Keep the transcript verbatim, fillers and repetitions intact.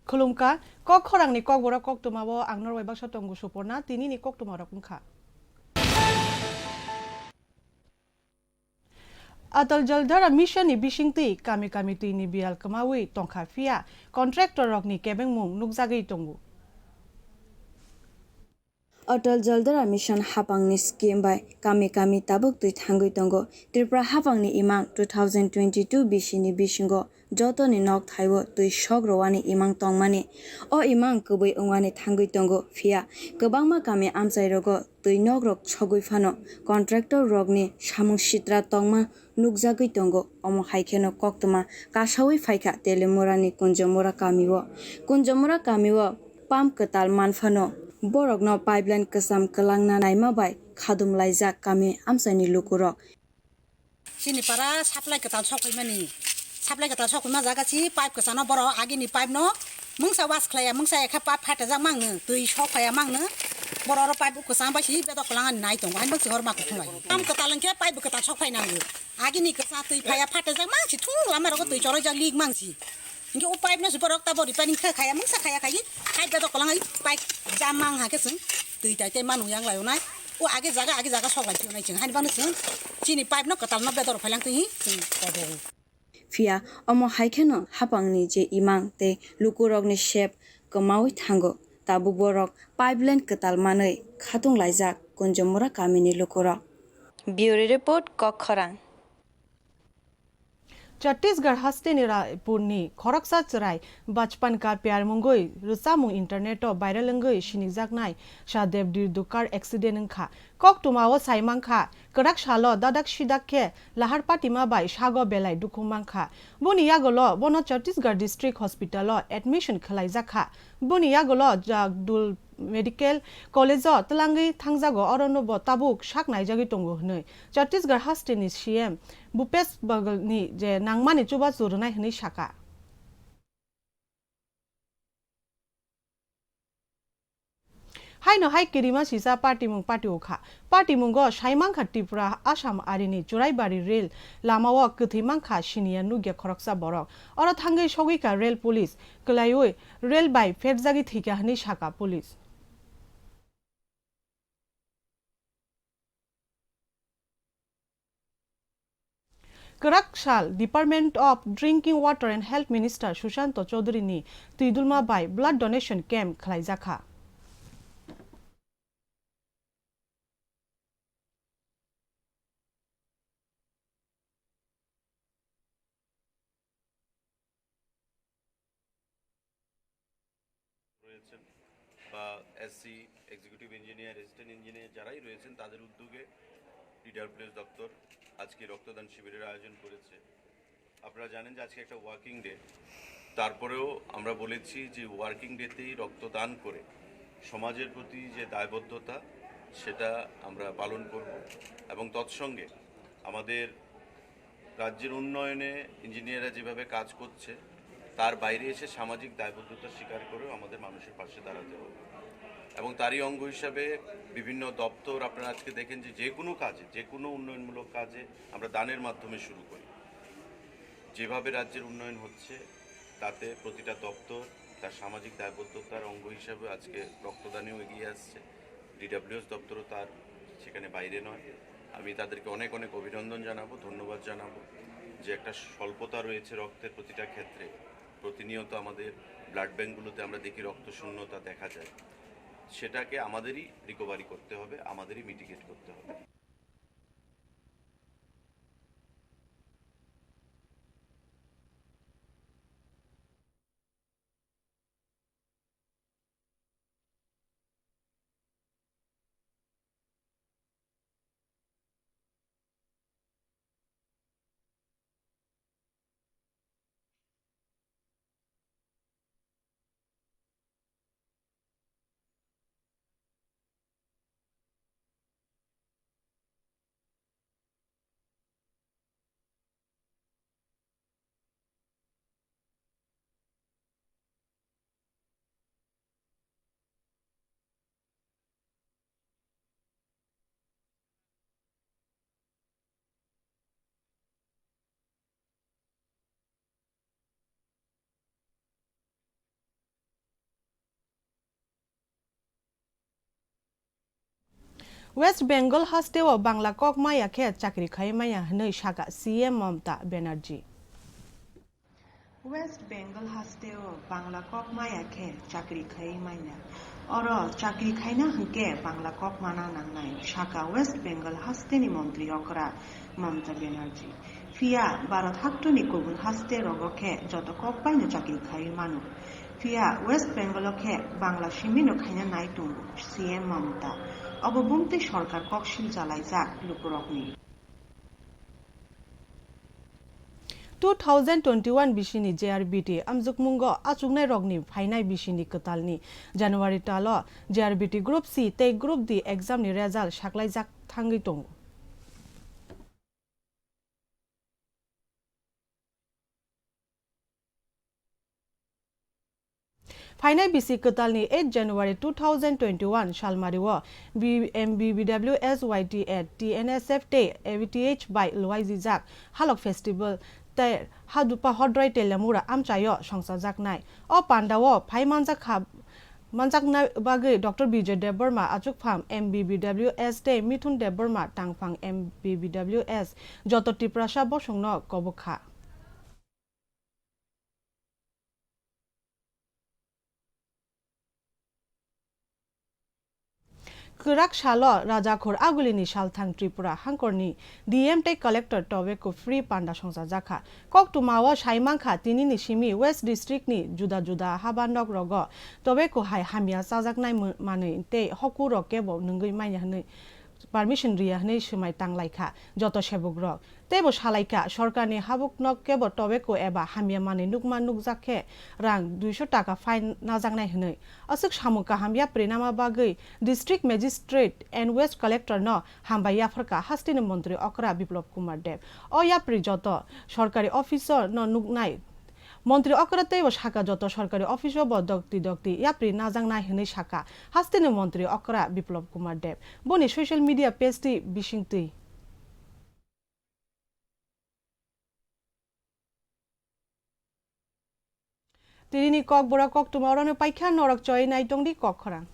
Khulumkha, kok khorangni kokborok koktwmao ang norbai baksa tongo Suporna, tinini koktwmarok wngkha. Atal Jal Dhara Mission ni bisingtwi kami kami twi ni biyal kwmawi tongkha, phiya contractor rokni kebengmung nukjagwi tongo. Atal Jal Dhara Mission hapangni scheme bai kami kami tabuk twi thangwi tongo. Tripura hapangni imang two thousand twenty-two bisi ni bisingo jotoni nok thaio twi sok rwani imang tongmani. O imang kwbwi wngwani thangwi tongo, phiya kwbangma kami amchairogo twi nokrok sogwi phano contractor rokni samung sitra tongma nukjagwi tongo. Omo hai kheno koktwma kasawi phaikha Telimurani Kunjamura kamio. Kunjamura kamio pump kwtal manphano borokno pipeline kwcham kwlangna naima bai khadum laijak kami amchaini lukurok. Chini para supply kwtal sokphaimani. Supply kwtal sokphaima jaga si pipe kwchano borok agini pipe no mungsa was khlaiya, mungsa ekha pipe phaitejak mangno, twi sokphaiya mangno. Borok oro pipe kwchang bai si bedok kwlangani nai tongo, haino bwswk hor ma kuthung lai. Pump kwtal hwnkhe pipe bo kwtal sokphai nango. Agini kwchang twi phaiya phaitejak mangsi thung lama rogo twi choroijak lik mangsi. Hingke o pipe no se borok tabo repairing khe khaya mungsa khaya khai pipe bedok kolang ai pipe jam mang ha khe chwng twi tai tai manu yang lai onai o age jaga age jaga sok lai phiyonai chwng haini bagwi chwng chini pipe no kwtal no bedor phailang twi chwng kobo. Phiya omo hai kheno hapangni je imang tei lukurokni sep kwmawi thango, tabuk borok pipeline kwtal manwi khatung laijak Kunjamura kamini lukurok. Bureau Report, Kokkhorang. Chhattisgarh hasteni Raipurni khoroksa chwrai Bachpan Ka Pyar mungwi rwchapmung internet-o viral wngwi sinijaknai Sahdev Dir Dukar accident wngkha. Koktwmao sai mankha, kwrak salo dadak sidak khe lahar patima bai sago belai dukhu mankha. Boni yagulo bono Chhattisgarh District Hospital-o admission khwlaijakha. Boni yagulo Jagdul Medical College-o twlangwi thangjago, orono bo tabuk sak naijagwi tongo hwnwi Chhattisgarh hasteni C M Bhupesh Bagal-ni je nangmani chubachu rwnai hwnwi saka. Haino hai kirima sisa party mung party o kha. Party mungo sai mankha Tripura, Assam arini Churaibari rail lamao kwthwi mankha siniya nukya khoroksa borok. Oro thangwi sogwikha rail police, kwlaiwi rail bai pherjagwi thwikha hwnwi saka police. Kwrak sal Department of Drinking Water and Health Minister Sushanta Chowdhury ni twidulma bai blood donation camp khwlaijakha. রয়েছেন বা SC, executive engineer, assistant engineer যারাই রয়েছেন, তাদের উদ্যোগে ডিডাব্লিউএস দপ্তর আজকে রক্তদান শিবিরের আয়োজন করেছে। আপনারা জানেন যে আজকে একটা ওয়ার্কিং ডে, তারপরেও আমরা বলেছি যে ওয়ার্কিং ডেতেই রক্তদান করে সমাজের প্রতি যে দায়বদ্ধতা, সেটা আমরা পালন করব। এবং তৎসঙ্গে আমাদের রাজ্যের উন্নয়নে ইঞ্জিনিয়াররা যেভাবে কাজ করছে, তার বাইরে এসে সামাজিক দায়বদ্ধতা স্বীকার করেও আমাদের মানুষের পাশে দাঁড়াতে হবে। এবং তারই অঙ্গ হিসাবে বিভিন্ন দপ্তর, আপনারা আজকে দেখেন যে যে কোনো কাজে, যে কোনো উন্নয়নমূলক কাজে আমরা দানের মাধ্যমে শুরু করি। যেভাবে রাজ্যের উন্নয়ন হচ্ছে, তাতে প্রতিটা দপ্তর তার সামাজিক দায়বদ্ধতার অঙ্গ হিসাবে আজকে রক্তদানেও এগিয়ে আসছে। ডিডাব্লিউএস দপ্তরও তার সেখানে বাইরে নয়। আমি তাদেরকে অনেক অনেক অভিনন্দন জানাবো, ধন্যবাদ জানাবো যে একটা স্বল্পতা রয়েছে রক্তের প্রতিটা ক্ষেত্রে। প্রতিনিয়ত আমাদের ব্লাড ব্যাঙ্কগুলোতে আমরা দেখি রক্ত শূন্যতা দেখা যায়। সেটাকে আমাদেরই রিকভারি করতে হবে, আমাদেরই মিটিগেট করতে হবে। West Bengal hasteo Bangla kok maya khe chakri khai maya hwnwi sakha C M Mamata Banerjee. West Bengal hasteo Bangla kok maya khe chakri khai manya. Oro chakri khaina hwnkhe Bangla kok mana nangnai, sakha West Bengal hasteni montri okra Mamata Banerjee. Phiya Bharat haktoni kubun haste rogo khe joto kok baino chakri khai mano. Phiya West Bengal o khe Bangla simino khaina nai tongo C M Mamata. Obo bumtwi sorkar kok sil chalaijak lukurokni. Two thousand twenty-one bisini J R B T amjukmungo achuknairokni phainai bisini kwtalni January talo J R B T Group C tei Group D examni result saklaijak thangwi tongo. Phainai bisi kwtalni eight January two thousand twenty-one salmario B-, M B B W S Y T at T N S F tei A B T H bai lwaijijak Halok Festival tei Hadupa Hodroi Telemura amchaio songchajaknai. O pandao phai manjak kha, manjakna bagwi Doctor Bijoy Debbarma achukphang M B B W S tei Mithun Debbarma tangphang M B B W S joto Tiprasa bosongno kobok kha. Kwrak salo Rajakhor Agulini salthang Tripura hangkorni D M tei Collector tobacco free panda songchajakha. Koktwmao saimankha, tinini simi West District ni juda juda haba nok rogo tobacco hai hamya chajaknai mw-, manwi tei hoku rok kebo nwngwi manya hwnwi permission riya hwnwi swmai tanglaikha joto sebukrok. Teibo salaikha, sorkarni habukno kebo tobacco eba hamya manwi nukma nukjak khe rang duiso taka fine najaknai hwnwi. Aswk samung kaham yapri nama bagwi District Magistrate and West Collector no hambai yapharkha hasteni montri okra Biplab Kumar Deb. O yapri joto sorkari office o no nuknai. Montri okra teibo sakha, joto sorkari office o bo dokti dokti yapri najaknai hwnwi sakha hasteni montri okra Biplab Kumar Deb. Boni social media page twi bisingtwi. Tinini Kokborok koktwma orono paikha, norok choi nai tongdi kok khorang.